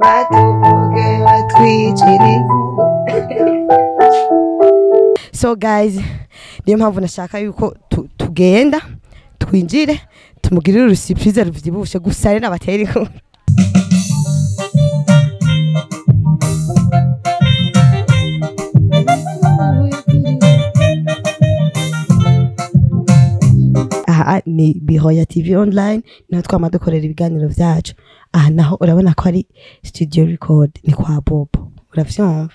Batuvuge batwicirize. So guys, niyo mpamvu nashaka yuko tugenda twinjire tumugirire urusurprise ruvyibushe gusa rero nabatera inkuru. Aha ni Bihoya TV online, niho twama dukorera ibiganiro vyacu. Aha naho urabona ko ari studio record, ni kwa Bobo, uravyumva?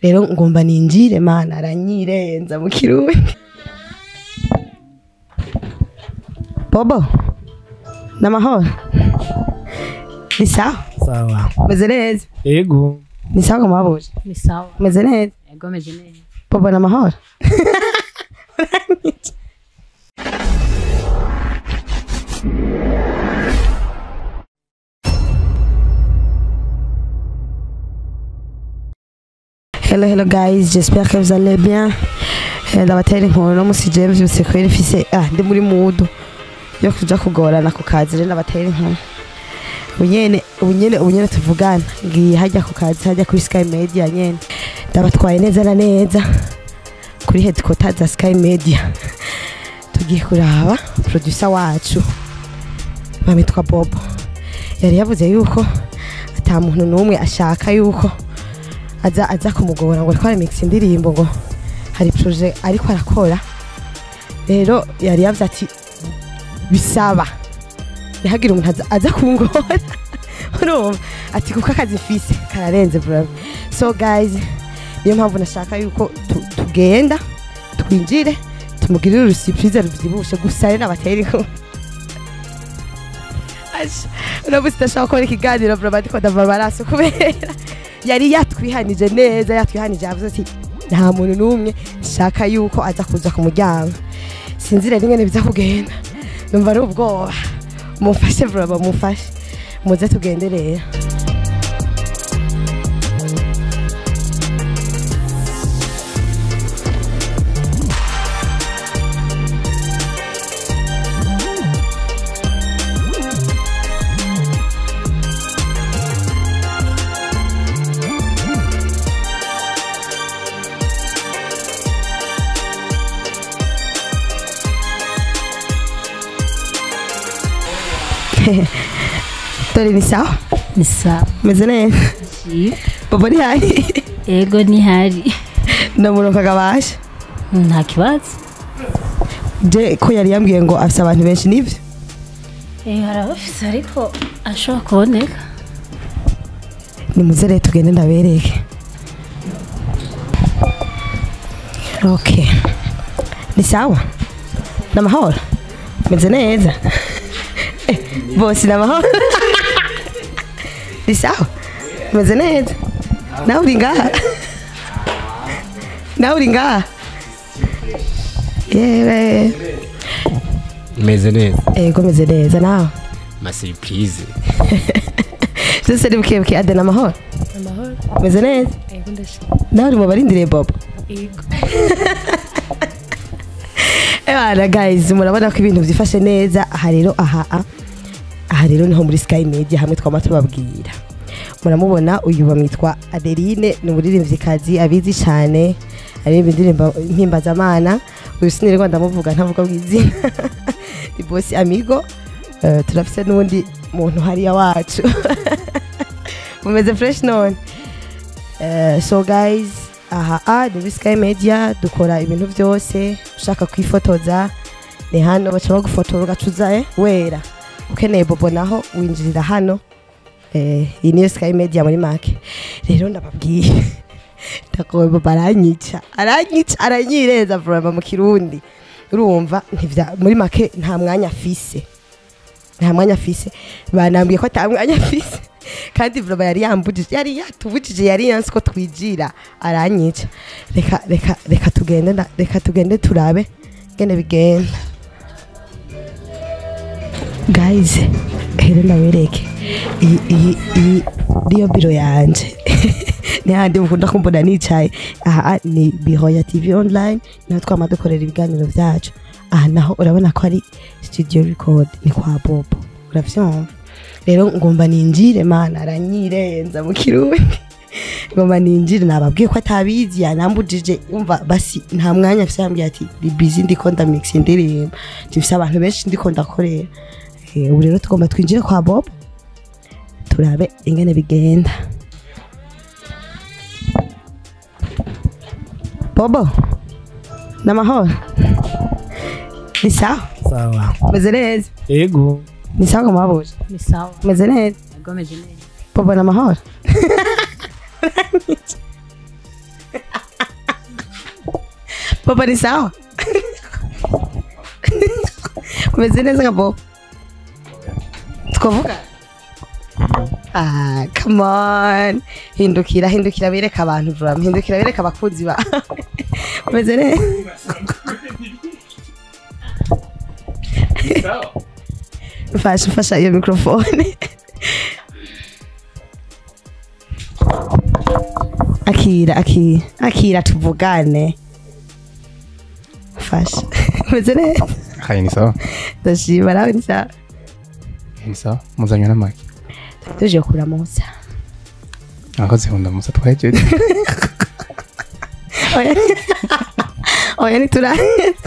Rero ngomba ninjire, mana aranyirenza mu Kirundi. Bobo, namahoro? Ni sawa? Sawa. Meze neza? Ego. Ni sawa mabuje? Ni sawa. Meze neza? Ego, meze neza. Bobo, namahoro? Hello hello guys, j'espère que vous allez bien. Ndabatera inkuru no musi je mvyutse kweri mfise ndi muri mudu yo kuja kugorana ku kazi. Rero ndabatera inkuru ubunyene tuvugana ngiye hajya ku kazi, hajya kuri Sky Media nyene. Ndabatwaye neza na neza kuri headquarters za Sky Media. Tugiye kuraba producer wacu bamitwa Bobo. Yari yavuze yuko ata muntu n'umwe ashaka yuko aza kumugora ngo ariko mix indirimbo, ngo hari projet ariko arakora. Rero yari yavuze ati bisaba ntihagire umuntu aza kungora, urumva? Ati kuko akazi mfise kararenze bro. So guys, niyo mpamvu nashaka yuko tugenda twinjire tumugirire urusurprise ruvyibushe gusa rero nabatera inkuru. Urabuze ndashaka gukora ikiganiro bro, ariko ndava amaraso kubera yari yatwihanije neza, yatwihanije yavuze ati nta muntu n'umwe nshaka yuko aza kuza ku muryango. Sinzi rero ingene biza kugenda, numva ari ubwoba. Mumfashe bro, mumfashe muze tugende rero. Dore ni sawa? Ni sawa. Meze neza? Bobo ni hari? Ego ni hari. Ndamuronka kabasha? Nta kibazo. Je ko yari yambwiye ngo afise abantu benshi, nivyo? Hari abafise ariko ashobora kuboneka. Nimuze rero tugende ndabereke. Okay. Ni sawa? Namahoro? Meze neza? Bosi namahoro? Ni sawa? Meze neza? Nawe uri ngaha? Nawe uri ngaha? Yewe. Meze neza. Ego meze neza nawe. Ma surprise. Byose ni buke ade namahoro? Amahoro. Meze neza? Ego ndashima. Nawe uri mu barindiriye Bobo? Ego. Ebana guys, murabona ko ibintu byifashe neza. Aha rero aha rero niho muri Sky Media hamwe twama tubabwira. Muramubona uyu bamwitwa Adeline, ni umuririmvyikazi abizi cyane, aririmba indirimbo mpimbazamana. Uyu sinirwa ndamuvuga ntavuga bw'izina. Ni boss amigo. Turafise n'undi muntu hariya wacu. Mumeze fresh none. So guys, aha ni muri Sky Media dukora ibintu byose. Ushaka kwifotoza ni hano, baca bagufotora ugacuza wera. Ukeneye Bobo naho winjirira hano. Iyi niyo Sky Media muri make. Rero ndababwiye ndakowe Bobo aranyica aranyireza vraiment mu Kirundi. Urumva muri make nta mwanya afise. Banambwiye ko ata mwanya afise. Kandi vraiment yari yambujije, yari yatubujije, yari yanse ko twijira, aranyica. Reka tugende, reka tugende turabe ngene bigenda. Guys, here ndabereke iyi niyo biro yanje. Ni handi mukunda kumbona nicaye. Aha ni Bihoya TV online, niho twama dukorera ibiganiro vyacu. Aha naho urabona ko ari studio record, ni kwa Bobo, uravyumva? Rero ngomba ninjire, mana aranyirenza mu Kirundi. Ngomba ninjire, nababwiye ko atabizi, yanambujije. Umva basi, nta mwanya afise, yambwiye ati ndi busy, ndiko ndamix indirimbo, mfise abantu benshi ndiko ndakorera. Ubu rero tugomba twinjire kwa Bob turabe ingene bigenda. Bobo, namahoro, ni sawa? Sawa. Meze neza? Ego. Ni sawa mabuja? Ni sawa. Meze neza? Yego, meze neza. Bobo, namahoro. Bobo, ni sawa? Umeze neza nka Bobo? Twavuga? Ah, come on. Hindukira, hindukira bereka abantu bro. Hindukira bereka abakunzi ba. Umeze neza? Mfasha, mfasha iyo microphone. Akira, akira, akira tuvugane. Mfasha. Umeze neza? Hayi, ni sawa. Ndashima, nawe ni sawa? Ni sawa, muzanywe n'amaki? Tuje kuramutsa. Akoze kundamutsa twahejeje. Oya, oya, ntituraheza.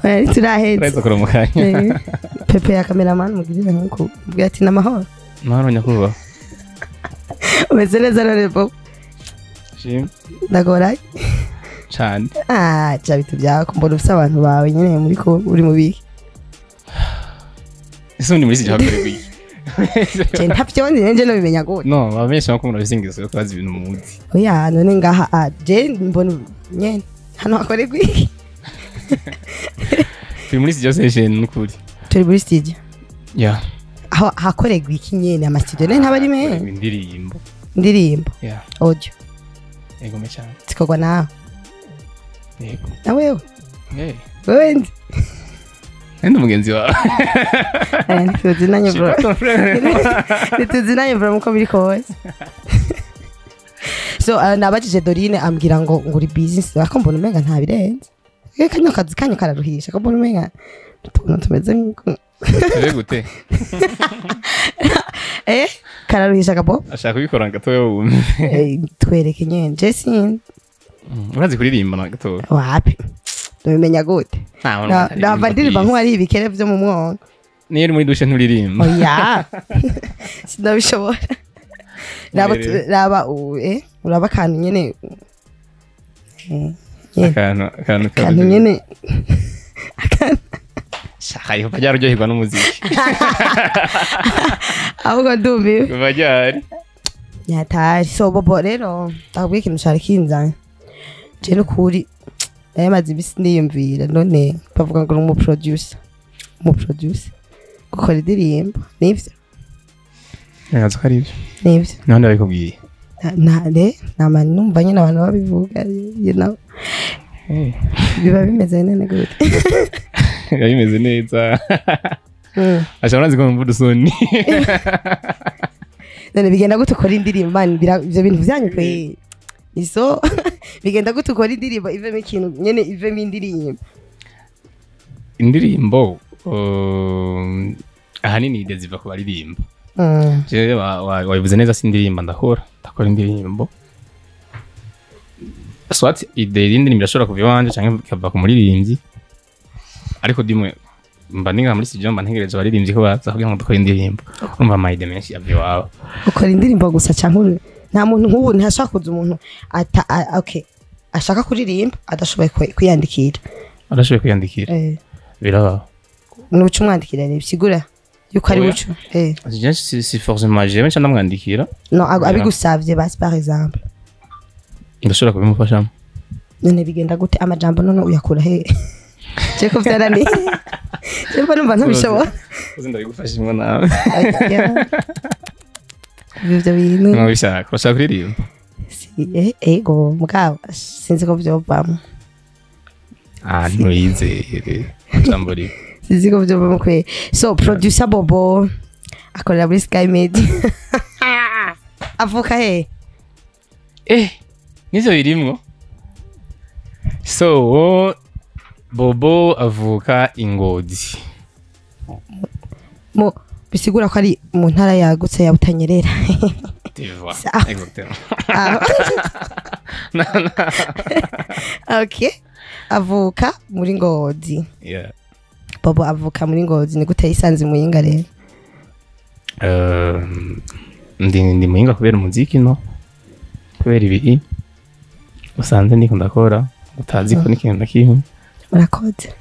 Oya, ntituraheza. Turaheza kuramukanya. Pepe ya cameraman mugirire nkuko ubwira ati namahoro. Mahoro nyakubahwa. Umeze neza none Bobo? Shimwe. Ndagoraye? Cane. Ah, ja bitu byako, mbona ufise abantu bawe nyene muri ko uri mu biki? Ese undi muri iki gihe iki? Je ntavyo nzi, nje nobimenya gute? No, abamenyesha ko murabise ingeso yo kubaza ibintu muzi. Oya, none ngaha ah, je mbona nyene hano hakorerwa iki? Turi muri studio session n'ukuri. Turi muri studio. Yeah. Aho hakorerwa iki nyene? Ama studio nene ntaba ari menshi. Indirimbo. Indirimbo. Yeah. Audio. Ego me cyane. Zikorwa nawe? Yego. Na wewe? Eh. Wewe ndi? Ndi mugenzi wawe. Eh, ntituzinanye bro. Ntituzinanye bro, muko biri kose. So nabajije Dorine ambwira ngo uri busy, ariko mbona umenga nta birenze. Eh, kanyo kazi kanyo kararuhisha, ko mbona umenga utuntu tumeze nkuko Tube gute? Eh, kararuhisha kabo. Ashaka kubikora gatoya wumve. Eh, twereke nyene. Je sin. Urazi kuririmba na gatoya? Wapi? Ndabimenya gute? Ndava ndirimba nk'uwari ibikere vyo mu mwonga. Niyo uri muri dushe nturirimba? Oya. Sinabishobora. Raba raba uraba akantu nyene. Akantu nyene. Akantu. Shaka yuko byaryoherwa n'umuziki. Ahubwo ndumiwe. Kuva ryari? Nyatari. So Bobo rero ndakubwira ikintu cari kinzanye. Je n'ukuri nayamaze ibisi niyumvira, none bavuga ngo uri umu producer. Umu producer. Gukora indirimbo, nivyo? Nagazi ko ari ivyo. Nivyo. None babikubwiye? Na nama numva nyene abantu babivuga, you know. Biba bimeze nene gute? Biba bimeze neza. Asha urazi ko mvuga usoni. None bigenda gute ukora indirimbo man, ivyo bintu vyanyu kwe? Niso bigenda gute ukora indirimbo ivemo ikintu nyene, ivemo indirimbo? Indirimbo ahanini ide ziva ku baririmba. Jewe wabivuze neza, si indirimba ndakora indirimbo. Swat ide y'indirimbo irashobora kuva iwanje canke ikava ku muririmbyi. Ariko dimwe mba ninga muri studio mba ntegereje abaririmbyi ko baza kugira ngo dukore indirimbo. Urumva ama ide menshi ava iwawe. Ukora indirimbo gusa canke nta muntu nk'ubu ntashaka kuza umuntu ata okay ashaka kuririmba adashoboye kwiyandikira. Adashoboye kwiyandikira. Birabaho. Nuca umwandikira rero bisigura yuko ari buco. Je si forcément jewe nca ndamwandikira. No, abigusavye basi par exemple. Ndashobora kubimufashamo. None bigenda gute amajambo none uyakura he? Je ko vyarananiye. Je mbona numva ntabishobora. Uzi ndabigufashimwo nawe. Ivyo bintu. No bishaka, bashaka kuririmba. Si ego mugabo sinzi ko vyovamo. Ah, ntuyizere. Jambo rimwe. Sinzi ko vyovamo kwe. So producer Bobo akorera muri Sky Media. Avuka he? Nivyo birimwo. So Bobo avuka i Ngozi. Bisigura ko ari mu ntara yagutse ya Butanyerera. Tu vois. Exactement. Okay. Avuka muri Ngozi. Yeah. Bobo avuka muri Ngozi, ni gute yisanze Muyinga rero? Ndi Muyinga kubera umuziki, no kubera ibi usanze ndiko ndakora utazi ko n'ikintu na kimwe. Murakoze.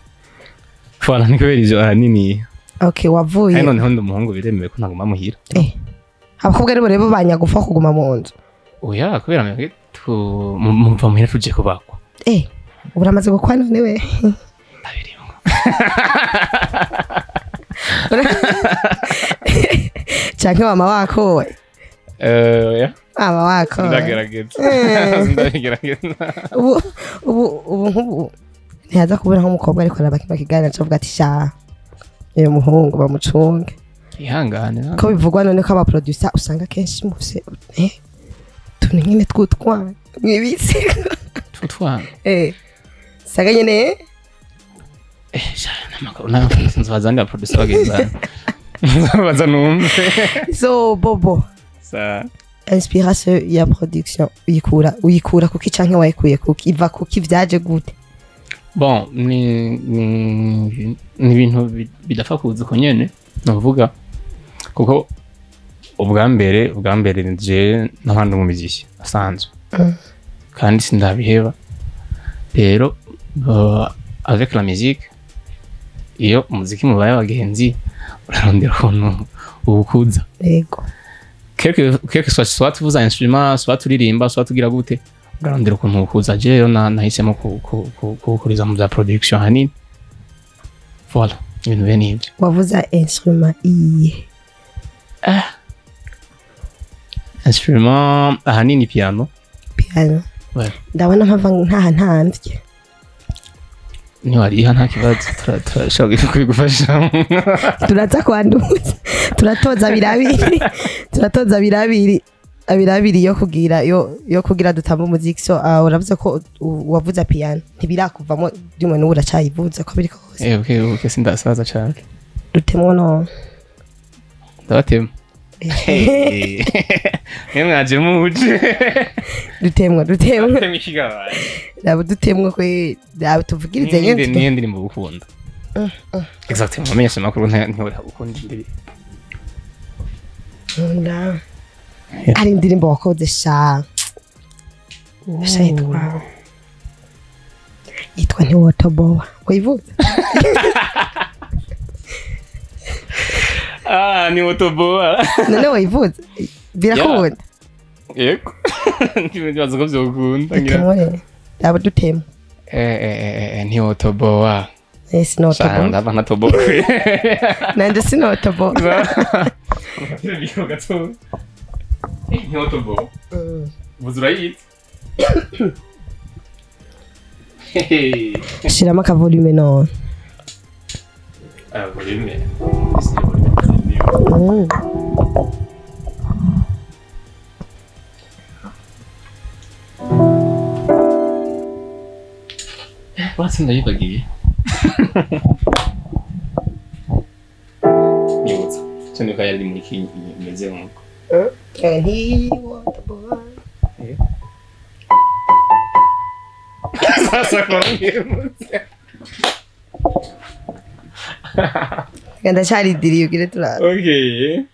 Voilà, ni kubera ivyo ahanini. Okay, wavuye. Kandi noneho ndi umuhungu, biremewe ko ntaguma muhira. Abakobwa rero rero banyagufa kuguma mu nzu. Oya, kubera mwebwe muva muhira tuje kubakwa. Uramaze gukwa none we? Ndabirimwo. Canke mama wako we? Oya. Mama wako. Ndagerageza. Ndagerageza. Ubu nkubu ntihaza kubura nk'umukobwa ariko araba kino kiganiro acavuga ati sha uyu muhungu bamucunge. Ihangane. Ko bivugwa none ko abaproducer usanga kenshi mufise tuntu nyene twutwana mwibitse. Twutwana. Saga nyene sha namakuru nzabazanira producer bagenza. Nzabaza numve. So Bobo. Sa inspiration ya production uyikura kuki canke wayikuye kuki, iva kuki, vyaje gute? Bon, ni ibintu bidapfa kuza uko nyene navuga, kuko ubwa mbere nje n'abandi mu miziki asanzwe kandi sindabiheba. Rero avec la musique, iyo umuziki mubaye abagenzi urarondera ukuntu uwukuza. Yego. Quelque soit tuvuza instrument, soit turirimba, soit tugira gute, urarondera ukuntu uwukuza. Je rero nahisemo kuwukuriza mu bya production hanini. Voilà, ibintu bene ivyo. Wavuza instrument iyihe? Instrument ahanini piano. Piano. Ouais. Ndabona mpava ntaha ntamvye. Niwariha nta kibazo, turashobora kubigufasha. Turaza kwanduza. Turatoza birabiri. Turatoza birabiri. Abirabiri yo kugira yo kugira dutamba umuziki. So uravuze ko wavuza piano, ntibirakuvamo byumwe n'ubu uracayivuza ko biri kose. Okay, sindasaza cyane. Dutemwo no. Ndabatema. Mwe mwaje muje. Dutemwa. Dutemwa ikigabaye. Nabo dutemwa kwe tuvugirize nyene. Niyo ndirimbo gukunda. Exactement, menyesha makuru ntihora gukunda indirimbo. Nda. Ari indirimbo wakoze sha. Sha yitwa ntiwotoboba. Wayivuze? Ntiwotoboba. None wayivuze? Birakunda? Yego. Ndibaza ko vyokunda. Ndaba dutema. Ntiwotoboba. Sinotoboba. Ndaba ntatoboba. Nanje sinotoboba. Ntiwotoboba. Vuza urayitse. Shiramo akavolume none. Volume. Basi ndayibagiye. Nibutsa. Cyo ko yari muri kinyi imeze nkuko. Ntiwotoboba. Sasa kwa Ndacaridiriye ugire turara. Okay.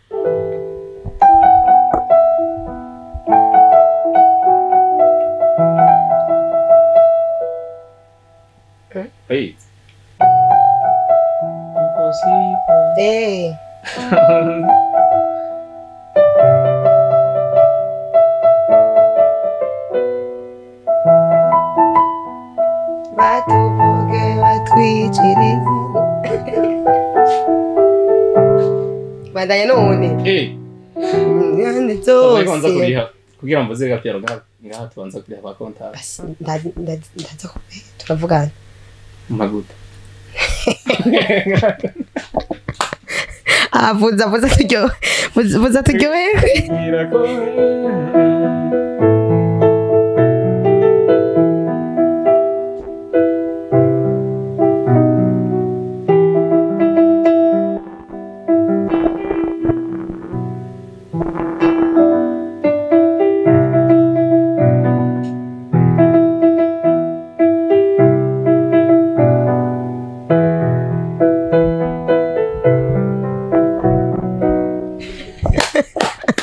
Wait. Impossible. Hey. Batuvuge batwicirize. Bandanya none. Nyane zose. Tubanza kuriha kugira ngo mvuze gapiano ngaha tubanza kuriha kwa konta. Basi ndaza turavugana. Maguta. Vuza vuza turyo. Vuza turyohewe.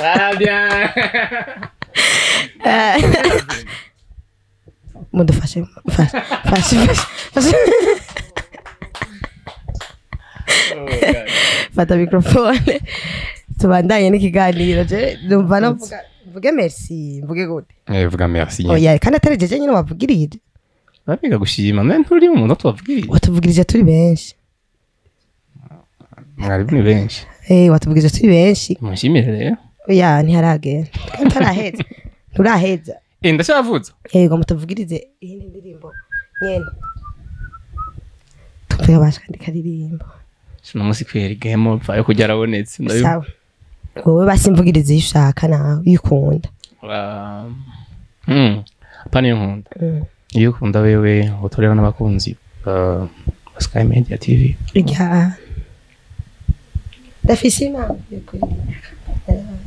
Très bien. Mudufashe, mfashe, mfashe, mfashe. Fata microphone. Tubandanye n'ikiganiro je ndumva navuga mvuge merci, mvuge gute? Vuga merci. Oya, kandi atari jeje nyine wavugirije. Babiga gushima, none nturi umuntu tubavugirije. Watuvugirije turi benshi. Mwari ni benshi. Watuvugirije turi benshi. Mushimire rero. Oya, ntiharagenda. Kandi ntaraheza. Nturaheza. Ndacyavuze. Yego, mutuvugirize iyi ndirimbo nyene. Tumve abasha kandi karirimbo. Sino musi kweri game over yo kujya arabonetse. Sawa. Wowe basimvugirize iyo ushaka nawe uyikunda. Pani nkunda. Iyo ukunda wewe utorera n'abakunzi ba Sky Media TV. Ijya. Ndafise impamvu yo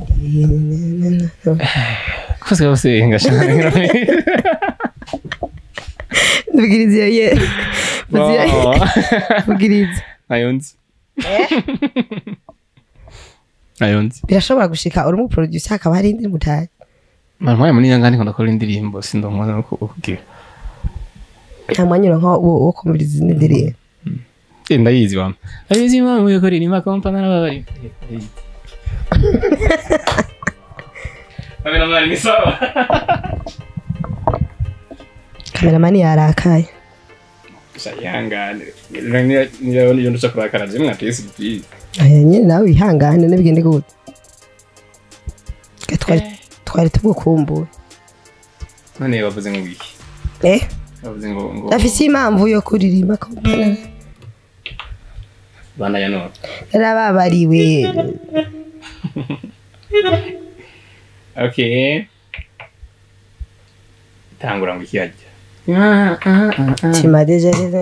kuririmba. Kose bose ngashaka. Mvugirize ye. Mvugirize. Ayonzi. Ayonzi. Birashobora gushika uri mu producer akaba hari indi mutaye. Mama muri nyanga ndiko ndakora indirimbo sindonka no kugira. Nta mwanya uronka wo kumviriza izindi ndirimbo. Ndayizi wama. Ndayizi mama yo kuririmba kompana n'ababari. Kameramani ni sawa. Kameramani yarakaye. Ihangane. Niyo nduca kurakara je mwatesi byi. Aya nyine nawe ihangane nibigende gute. Twari tugukumbuye. None bavuze ngo iki? Bavuze ngo Ndafise impamvu yo kuririmba kompana. Bana ya none. Narababariwe. Okay. Tangura ngo iki hajya. Tu m'as déjà dit.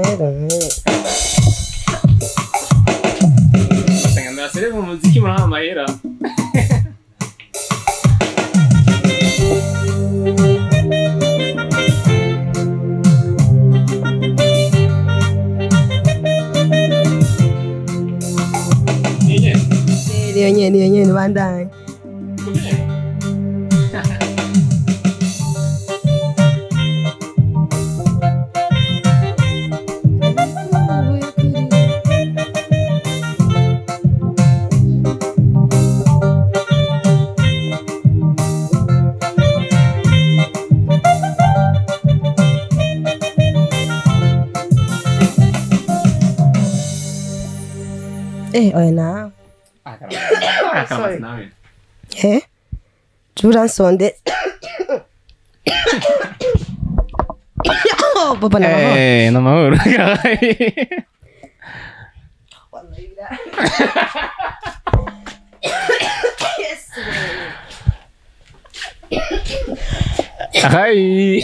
Ndasere mu muziki muri amahera. Niyo nyene bandanye. Oya nawe. Sorry. Juransonde. Papa namahoro. Namahoro. Hi.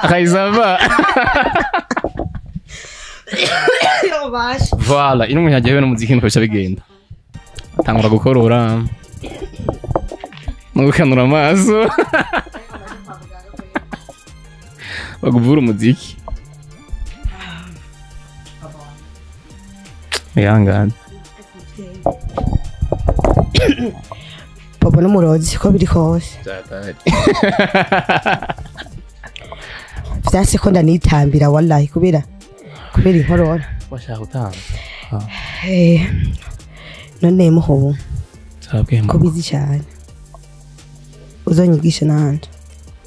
Hi, ça va? Voilà, ino umuntu yagiye n'umuziki nuko bica bigenda. Atangura gukorora. No gukanura amaso. Baguvura umuziki. Ihangane. Papa n'umurozi ko biri kose. Vyase ko ndanitambira wallahi kubera inkorora. Washaka gutanga. None muhobo. Sabwe ko bizi cyane. Uzonyigisha nanje.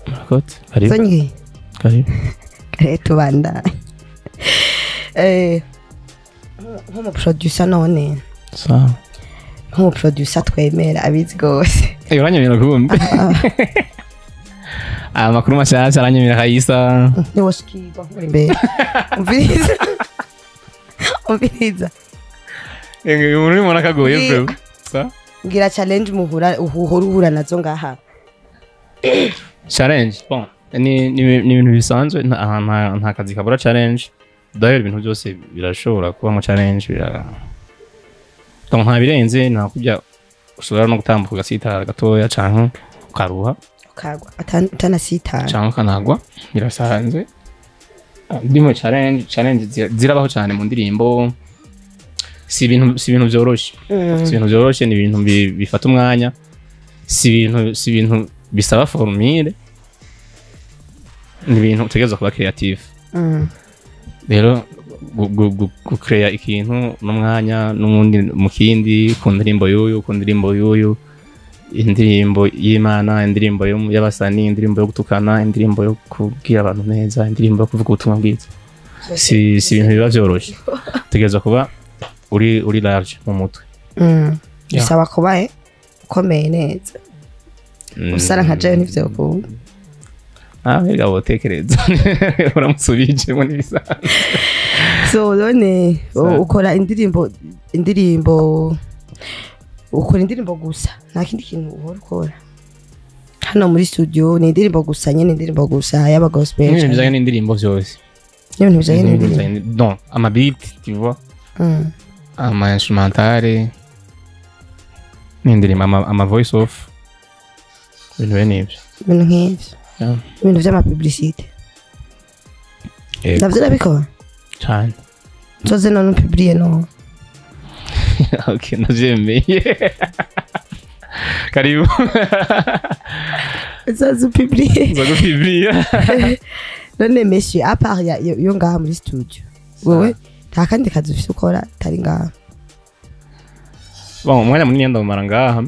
Murakoze. Karibu. Uzonyigisha. Karibu. Kare tubanda. Nkumu producer none. Sawa. Nkumu producer twemera abizi gose. Uranyemera kumbe. Amakuru mashasha aranyemera kayisa. Ni washikirwa nkuri imbere. Umviriza. Umviriza. Umuntu uri mubona kagoye bro. Sa? Ngira challenge muhura uhora uhura nazo ngaha. Challenge. Bon, ni ibintu bisanzwe nta kazi kabura challenge. D'ailleurs ibintu byose birashobora kuba mu challenge bira. Donc nta birenze nta kujya ushobora no gutambuka ugasitara gatoya canke ukaruha. Ukagwa atanasitara. Canke ukanagwa birasanzwe. Ndimo challenge zirabaho cyane mu ndirimbo. Si ibintu vyoroshe, si ibintu vyoroshe, ni ibintu bifata umwanya, si ibintu bisaba formule, ni ibintu utegerezwa kuba creative. Rero gucrea ikintu n'umwanya n'ubundi mu kindi, ku ndirimbo y'uyu, ku ndirimbo y'uyu, indirimbo y'Imana, indirimbo y'abasani, indirimbo yo gutukana, indirimbo yo kubwira abantu neza, indirimbo yo kuvuga ubutumwa bwiza, si ibintu biba vyoroshe. Utegerezwa kuba uri large mu mutwe. Yeah. Bisaba kuba ukomeye neza. Usara nka jewe ntivyokunda. Ah, mbega wotekereza uramusubijemo n'ibisanzwe. So none ukora indirimbo, ukora indirimbo gusa, nta kindi kintu uhora ukora hano muri studio? Ni indirimbo gusa nyene, indirimbo gusa y'aba gospel? Ibintu bijanye n'indirimbo vyose. N'ibintu bijanye n'indirimbo. Non, ama beat, tu vois, ama instrumentale n'indirimbo, ama voice off, ibintu bene ivyo. Ibintu nk'ivyo. Yeah. Ibintu vy'amapublicité? Yego. Navyo urabikora? Cane. Nzoze none upubliye no? Okay, navyemeye, karibu. Nzoze upubliye. Nza gupubliya. None monsieur, à part yo ngaha muri studio, wewe nta kandi kazi ufise ukora tari ngaha? Bon, umwanya munini ndawumara ngaha.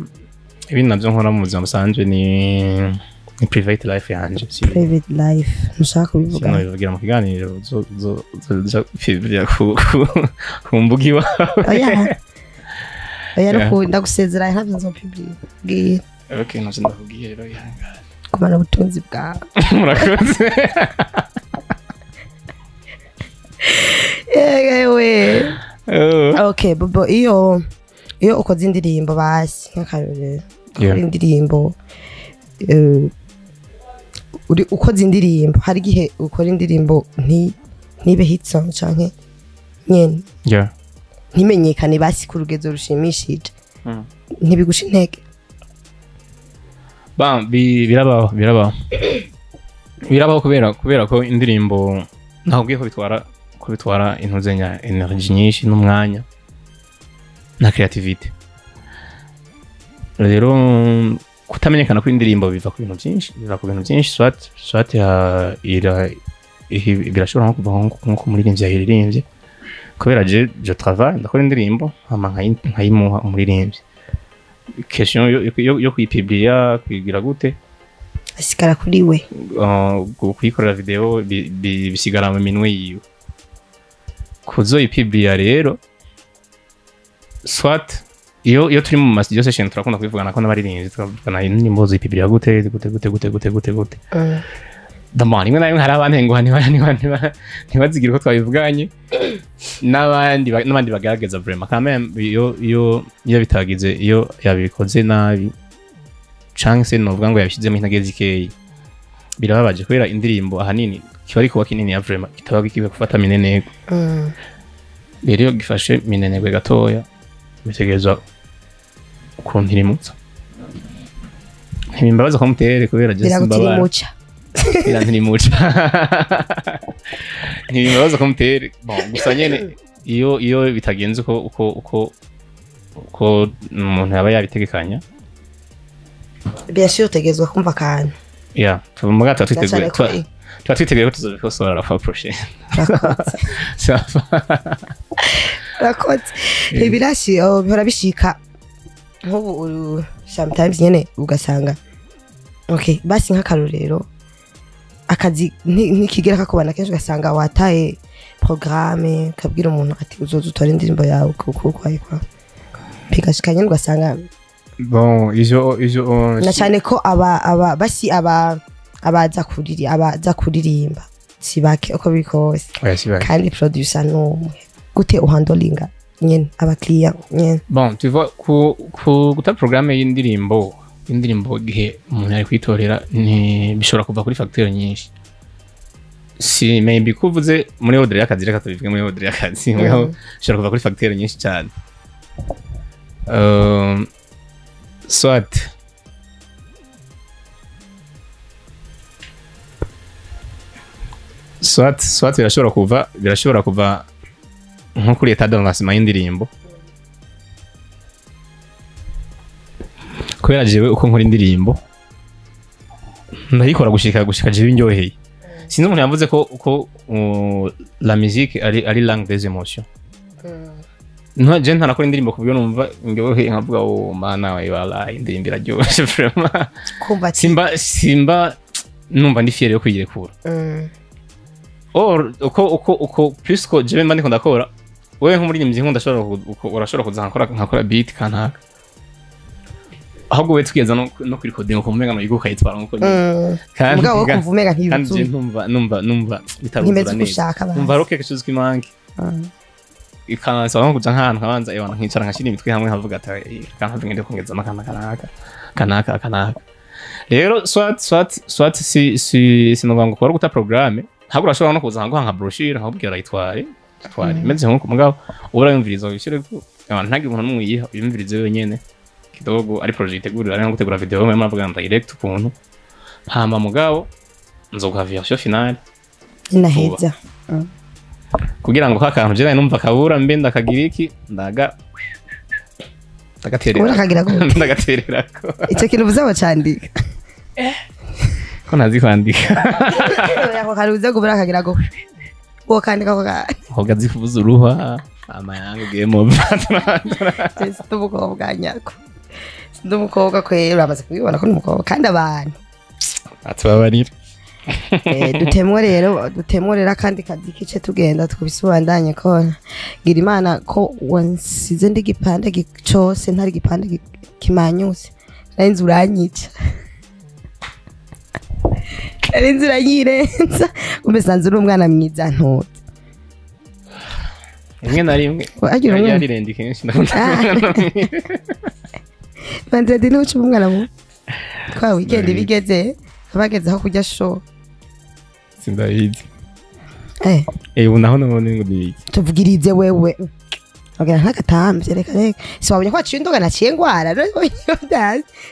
Ibindi navyo nkora mu buzima busanzwe ni private life yanje. Private life, ntushaka kubivuga? Sinobivugira mu kiganiro, uzoja publiya ku mbuga iwawe. Oya oya. Yeah. Nuko ndagusezeranye, ntabyo nzopubliye, bwira. Okay, navyo ndakubwiye rero, ihangane. Kumana ubutunzi bwawe. Murakoze. Yewe. Oh. Okay bobo, iyo ukoze indirimbo, basi nk'akarorero, ukora indirimbo, uri ukoze indirimbo, hari igihe ukora indirimbo ntibe hit song canke nyene ntimenyekane basi ku rugezo rushimishije, ntibigusha intege? Ba, birabaho kubera ko indirimbo nakubwiye ko bitwara intuzenya, energy nyinshi n'umwanya na creativity. Rero kutamenyekana kw'indirimbo biva ku bintu byinshi, biva ku bintu byinshi. Soit birashobora nko kuva nko umuririmbyi yayiririmbye, kubera je travaille, ndakora indirimbo hama nkayimuha umuririmbyi, question yo kuyipubliya, kuyigira gute, asigara kuri we. Kuyikorera video bisigara mu minwe yiwe. Kuzoyipubliya rero, soit iyo turi mu ma studio session turakunda kubivugana ko n'abaririmbyi, tukavugana indirimbo zoyipubliya gute, gute, gute, gute, gute, gute, gute. D'abord, rimwe na rimwe hari abantenguha, ntibazigire uko twabivuganye, n'abandi bagaragaza vraiment quand même iyo bitagize, iyo yabikoze nabi canke se novuga ngo yabishizemo intege zikeyi, birababaje kubera indirimbo ahanini kiba ari kuba kinini ya vraiment kitaba kigiye gufata minenegwe. Rero iyo gifashe minenegwe gatoya, bitegerezwa kuntirimutsa. Ntibimbabaza ko mutere kubera je simbabara. Biragutirimuca. Birantirimuca, ntibimbabaza ko mutere. Bon, gusa nyene iyo bitagenze uko umuntu yaba yabitegekanya, Bien sûr, utegerezwa kumva akantu. Yeah, tuvuga tuba twiteguye. Cyane. Tuba twiteguye ko tuzabikosora la fois prochaine. Urakoze. Ça va. Urakoze. Ibirashi, oh, bihora bishika nk'ubu sometimes nyene ugasanga, okay, basi nk'akarorero, akazi ntikigera kakubana kenshi, ugasanga wataye programme, ukabwira umuntu ati uzoza utore indirimbo yawe kuko kwaye kwa bigashika nyene ugasanga Bon, ivyo na cyane ko aba basi aba abaza kuririmba si bake uko biri kose. Oya, si bake. Kandi producer n'umwe, gute uhandolinga nyene abakiriya nyene? Bon, tu vois, ku guta programme y'indirimbo igihe umuntu ari kwitorera, ni bishobora kuva kuri facteur nyinshi. Si maybe kuvuze muri ordre y'akazi, reka tubivuge muri ordre y'akazi, bishobora kuva kuri facteur nyinshi cyane. Soit birashobora kuva nko kuri état d'avancement y'indirimbo. Kubera jewe uko nkora indirimbo ndayikora gushika jewe indyoheye. Sinzi umuntu yavuze ko la musique ari langue des émotions. No je ntarakora indirimbo kubyo numva ndyoheye nkavuga oh mana we wala indirimbo iraryoshe vraiment. Kumva simba numva ndi fier yo kuyirekura. Or uko plus ko jewe mba ndiko ndakora wewe nk'umuririmbyi nkunda urashobora kuza nkakora beat kanaka ahubwo we tugeza no kuri recording ukumva ngo iguka yitwara nkuko kandi mugabo kumva umenga ntiyuzuye kandi numva bitaruzura neza numva roke kisuzwe imange ikansa nko kuja nk'ahantu nkabanza ewana nkicara nkashira imitwe hamwe nkavuga ati kanka ngende kongeza amakana kanaka rero soit si sinovuga ngo kora guta programme ntabwo urashobora no kuza ngo nka brochure nkabwira ayitware imeze nkuko mugabo urayumviriza wishyure ko ntabwo umuntu n'umwe yiha uyumvirize wenyene kidogo ari project itegurira ari nko gutegura video mwe muravuga ngo direct ukuntu hama mugabo nzoguha version finale inaheza kugira ngo kakantu je numva kabura mbe ndakagira iki ndagaterera ndagaterera ko icyo kintu uzaba candika ko ntazi kwandika yako karuze gubura akagira go wokandika ko hogazi kuvuza uruha amayanga game over. Ndi umukobwa nyako, ndi umukobwa kwera uramaze kubibona ko ndi umukobwa kandi abantu atubabarira. Dutemwe rero kandi kazi kice tugenda tukubisubandanye ko ngira Imana ko wansize ndi gipande cyose ntari gipande kimanyuse nari nzi uranyica nari nzi uranyirenza kumbe sanze uri umwana mwiza ntuze rimwe na rimwe yarirendi kenshi ndakunda Vendredi ni uca umwana mu kwa weekend bigeze abageze aho kujya show sindayizi ubu naho nabone ngo ni iki tuvugirize wewe okay ntakatambye reka si wabonye ko aciye indoga naciye ngwara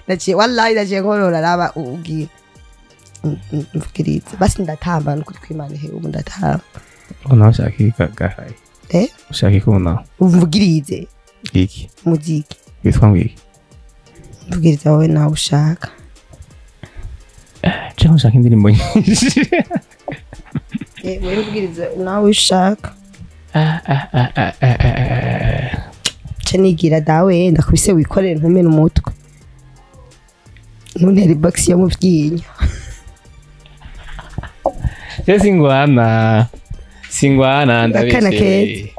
naciye wallahi naciye nkorora raba ubwira mvugirize basi ndatamba nukuri kwimana he ubu ndatamba naho ushaka ikagahaye ushaka ikuna umvugirize iki muziki witwa ngo iki mvugirize wowe nawe ushaka cyangwa ushaka indirimbo nyinshi wewe mvugirize nawe ushaka nigira dawe ndakubise wikorere ntumene umutwe ntuntere box yo mu byinyo singwana ndabeshe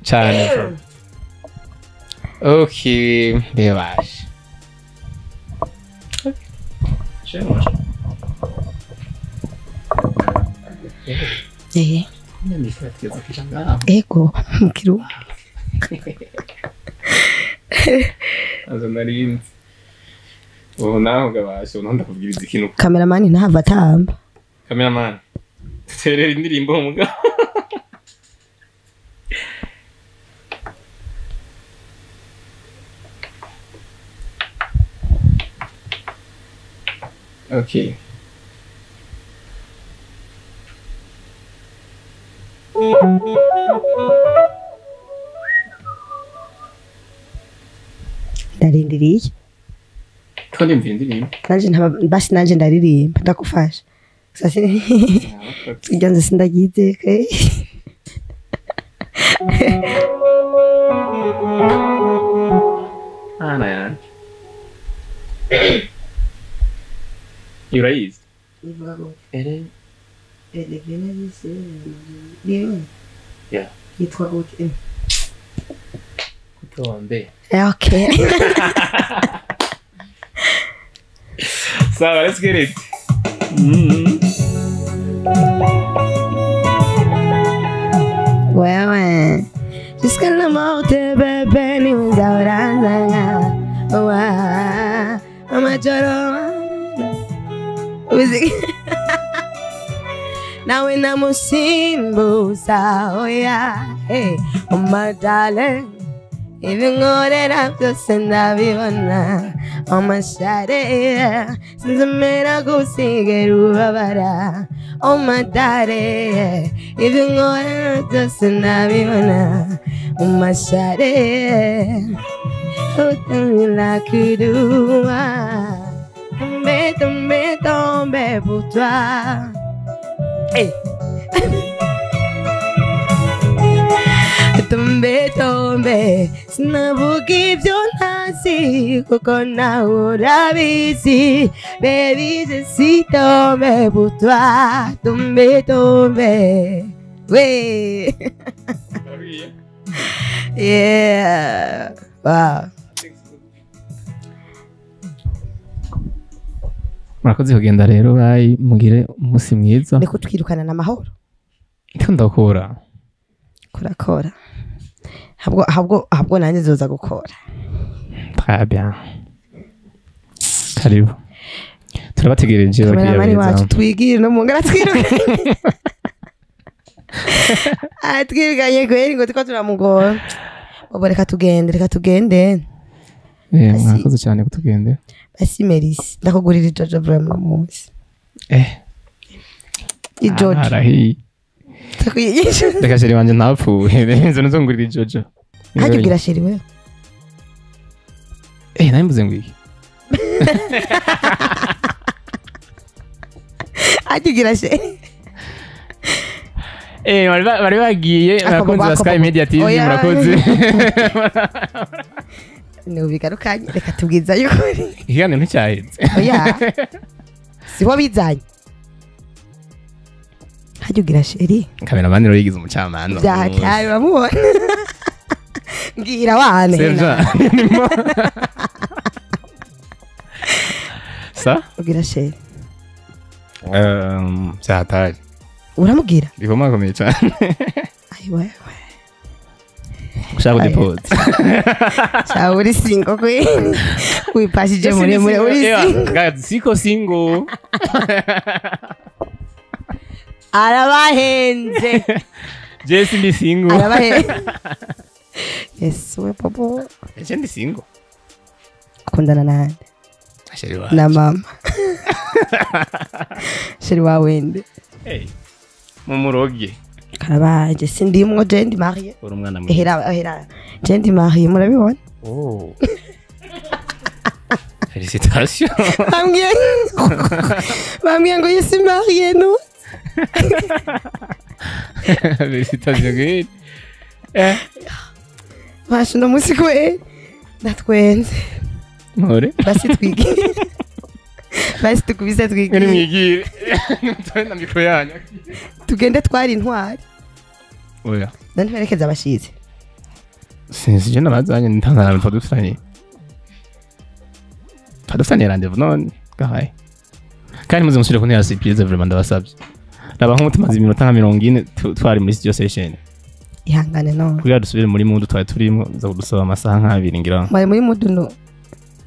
cyane okay ndebashe Ego mukiru azo narinzi ubu naho gabashe ubu ndakubwiriza ikintu cameraman ntava atamba cameraman terera indirimbo mugabo okay ndarindiriye ko ndimva indirimbo nanje basi nanje ndaririmba ndakufasha sasa njanze sindagize ana yanje urayizi ivuga ngo ere yeah yitwa gute kutombe okay So let's get it. Wewe jusqu'à la mort bébé ni uzauranga wa amajoro uzi nawe namusimbuza oya hey oh my darling ibinkorera byose ndabibona amashare sinzemera gusigera ubabara oh my darling ibinkorera byose ndabibona amashare La do tomber, tomber, tomber pour toi. Hey. Tomber, tomber, sinavuga ibyo ntazi kuko nawe urabizi. Baby, je suis tombé pour toi. Tomber, tomber. Oui. Yeah. Wow. Murakoze kugenda rero, bayi mugire umunsi mwiza. Niko twirukana n'amahoro. Ndiko ndakora. Kurakora. Habwo nanjye zoza gukora. Très bien. Karibu. Turabategereje bakiriya beza. Twigire no mungara twirukanye. Atwirukanye kweri ngo tuko turamugora. Bobo reka tugende. Mwakoze cyane kutugende. Basi Merisi, ndakugurira ijojo vraiment munsi. Ijojo. Arahi. Reka chéri wanje ntapfuye. Nzo nzongurira ijojo. Hajya ugira chéri wewe. Narimbuze ngo iki. Hajya ugira chéri. Bari bagiye abakunzi ba Sky Media TV murakoze. Nubigarukanye reka tubwiza yukuri. Ikiganiro nticyaheze. Oya. Sibo bizanye. Hajya ugira chéri. Cameraman rero yigize umucamanza. Byahataye bamubona. Ngira wane. Sa? Ugira chéri. Byahataye. Uramubwira? Bikomakomeye cyane. Ayiwe. Ushaka deposit. Cha uri single kwe. Wipashije muri uri single. Guys, siko single. Arabahenze. Jesse ndi single. Arabahenze. Yes, we popo. Jesse ndi single. Akundana nande? Chéri wawe. Na mama. Chéri wawe nde? Hey. Mumuroge. Karabaje sindimwo je ndi marié. Uri umwana mwiza. Ehera. Je ndi marié murabibona? Oh. Félicitations. Bambwiye ngo je suis mariée no. Félicitations good. Basho no musi kwe. Natwenze. More. Basi twige. Basi tukubise twige. Ngene mwigire. Mutore na mikro yanyu. Tugende twari intwari. Oya. Ndanterekeza abashize. Sinzi je nabazanye ntangana twadufitanye. Twadufitanye rendez-vous none gahaye. Kandi muze musubire kuntera surprise vraiment ndabasabye. Raba nk'umutima iminota nka 40 twari muri studio session. Ihangane none. Kugira dusubire muri mundu twari turimo nza kudusaba amasaha nk'abiri ngira. Mwari muri mundu no.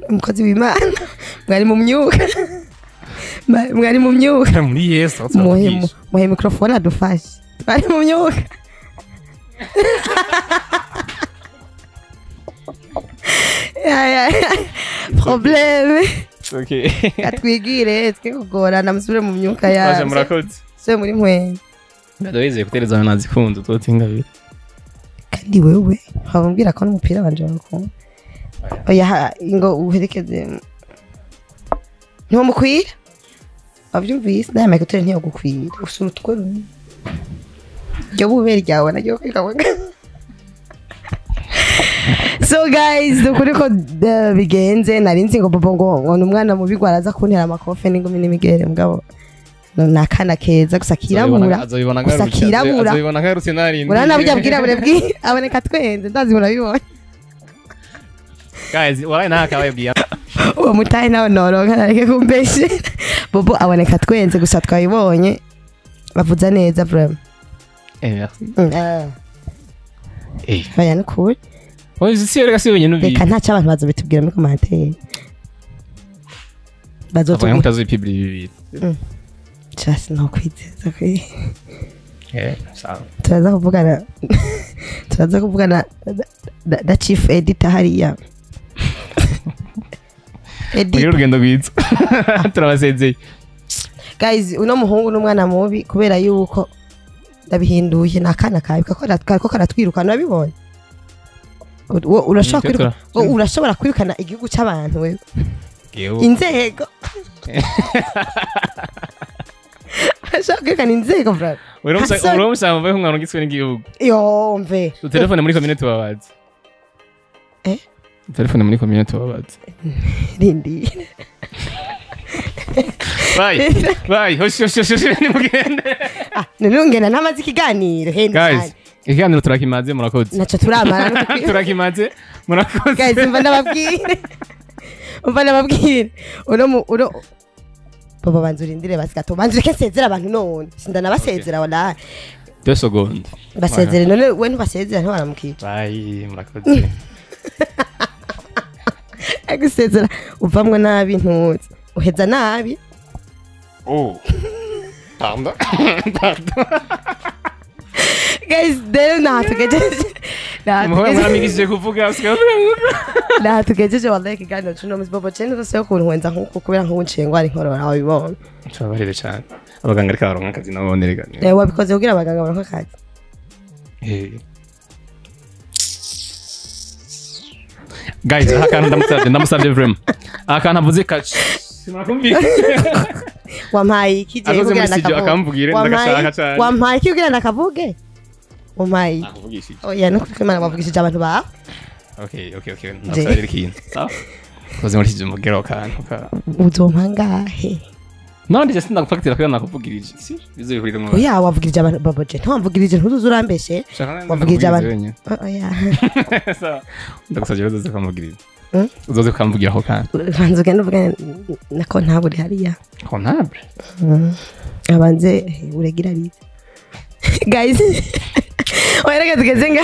Umukozi w'Imana. Mwari mu myuka. Mwari mu myuka. Muri Yesu. Muhe microphone adufashe. Twari mu myuka. Ya. Problème. Okay. Atwigire twe kugorana musubire mu myuka ya. Baje murakoze. Se muri mwe. Ndadoweze kutereza nazikunze tutinga. Kandi wewe habambwira ko n'umupira banje bakunda. Oya ngo uherekeze. Niho mukwira? Avyumvise naye microphone ntiyo gukwira. Usura utwe runini. Ryo bubere ryawe naryo kwikabaga. So guys, dukuri ko bigenze narinzi ngo bobo ngo numwana mubi gwaraza kuntera amakofe n'ingumi n'imigere mugabo nakana keza gusa kirabura gusa kirabura azobibona ngarutse narindi urana burya bwirabure bwi aboneka twenze ndazi murabibona. Guys, waraye nakabayibwiye uwo mutahe nawe noronka nareke kumbeshe. Bobo aboneka twenze gusa twayibonye bavuza neza vraiment. Merci. Oya ni cool. Oya si reka si wenyine ubizi. Reka ntacyo abantu bazobitubwira muri commentaire. Bazotubwira. Oya mutazobipubli bibiri. Just no kwizeza kwe. Sawa. Turaza kuvugana da chief editor hariya. Editor. Urugendo rwiza. Turabasezeye. Guys, uno muhungu n'umwana mubi kubera yuko ndabihinduye nakana kabi kako karatwirukana nabibonye. Urashobora urashobora kwirukana igihugu c'abantu wewe inzego. Urashobora kwirukana inzego bro. Uramusa mvuye ko mwarungitswe n'igihugu. Yo mve. Telefone muri community babazi. Telefone muri community babazi. Rindi. Bye. Bye. Hoshi hoshi hoshi nimugende. Ah, none namaze ikiganiro henda. Guys, ikiganiro turakimaze murakoze. Naco turamara. Turakimaze murakoze. Guys, umva ndababwire. Umva ndababwire. Uno baba banzurindire basigato. Banzurike nsezera abantu none. Sindanabasezera wallahi. 2 secondes. Basezere none we ntubasezera ntibaramukije. Bye, murakoze. Agusezera uvamwe nabi ntuzi. Uheza nabi. Oh. Pardon. Pardon. Guys, rero natugejeje. Muramigishije kuvuga natugejeje wallahi ikiganiro cuno musi Bobo Chen zose yo kuntwenza nkuko kubera nkunciye ngo ari nkorora wabibonye. Turabarire cyane. Abaganga ariko baronka akazi nabo bonerega. Wabikoze kugira abaganga baronka akazi. Guys, akantu ndamusabye vraiment. Akantu avuze kaci. Sinakumvise. Wampaye iki je kugira ndakavuge. Wampaye iki kugira ndakavuge? Wampaye. Nakuvugishije. Oya no kwimana wavugishije abantu ba. Okay. Ndasabira ikintu. Sawa? Koze muri iki mugero kantu ka. Uzompangahe? No ndije sindagufactira kugira nakuvugirije. Si bizobihurira mu. Oya wavugirije abantu Bobo Chen. Ntiwamvugirije ntuzurambeshe. Wavugirije abantu. Oya. Sawa. Ndagusabye uzoze kumvugirira. Uzoze kumvugira aho kandi. Banze ugende uvuge na comptable hariya. Comptable? Abanze uregira arize. Guys. Oya reka tugeze nga.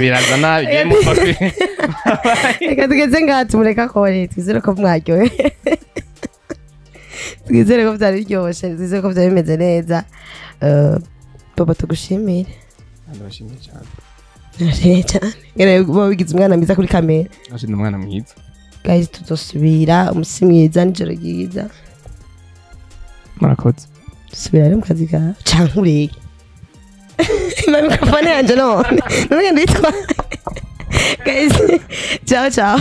Biraza nabi giye mufashwe. Reka tugeze nga tumureka kore twizere ko mwaryohe. Twizere ko byari biryoshye, twizere ko byari bimeze neza. Bobo tugushimire. Ndabashimiye cyane. Ndashimye cyane. Ngene wigize umwana mwiza kuri kamera. Ashimye umwana mwiza. Guys tuzosubira umusi mwiza nijoro ryiza. Murakoze. Subira rero mu kazi kawe canke urege. Ima mikrofone yanje none. None nditwa. Guys, ciao ciao.